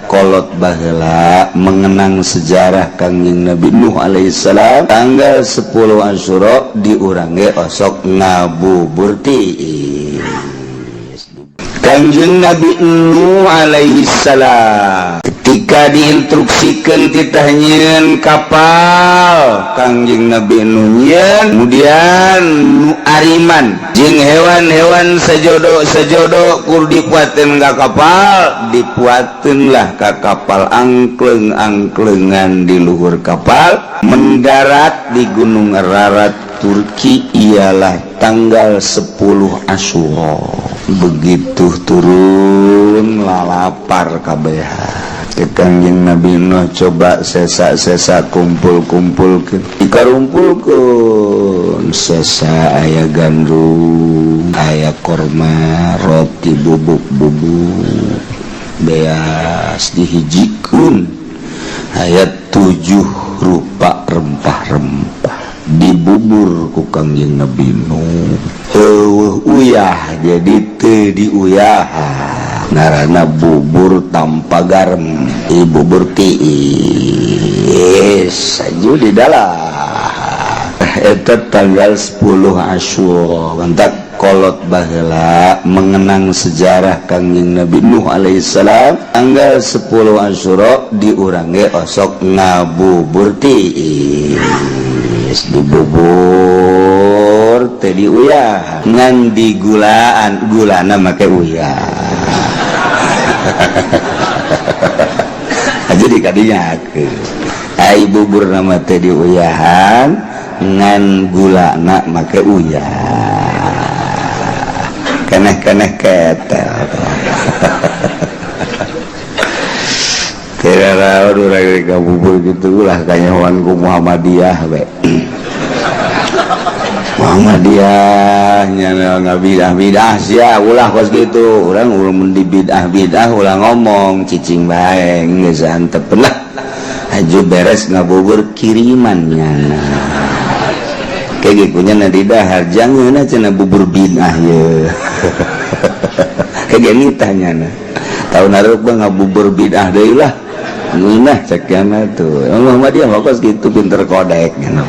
Mantak kolot baheula mengenang sejarah Kangjeng Nabi Nuh alaihissalam, tanggal 10 Asyura di urang ge osok ngabubur tiis. Kangjeng Nabi Nuh alaihissalam ketika diinstruksikan titah nyieun kapal, Kangjeng Nabi Nuh nyieun, kemudian nu ariman jeung hewan-hewan sejodo sejodo kur dipuateun ka kapal. Dipuateun lah ka kapal, angkleng-angklengan di luhur kapal, mendarat di Gunung Ararat, Turki, ialah tanggal 10 Asyura. Begitu turun, lalapar kabeh. Kangjeng Nabi Nuh coba sesa-sesa kumpul-kumpul, dikarumpulkeun sesa, aya gandum, aya korma, roti, bubuk-bubuk, beas dihijikeun, aya tujuh rupa rempah-rempah, dibubur ku Kangjeng Nabi Nuh. Euweuh uyah, jadi teu diuyah, ngaranna bubur tanpa garam, bubur tiis aju di dalam. Eta tanggal 10 Asyura. Mantak kolot baheula mengenang sejarah Kangjeng Nabi Nuh alaihissalam, tanggal 10 Asyura di urang ge osok ngabubur tiis, dibubur teh diuyah, ngan digulaan, gulana make uyah aja dikadinya ke. Ai bubur nama teh diuyahan, ngan gulana make uyah, keneh-keneh ketel. Tidak rawan urang bubur gitu lah, kanyahoan ku Muhammadiyah we. Muhammadiyah nya ngabidah bidah sia, ulah kos gitu. Urang ulah mun di bidah bidah, ulah ngomong, cicing bae geus antep lah. Haju beres ngabubur, kiriman nyana kayak gitu nya di dahar, jangan cenah bubur bidah ye. Kayak gini tanya, tahun hareup mah ngabubur bidah deui lah, ngeunah cek tuh. Muhammadiyah mah kos gitu, pinter kodek gitu.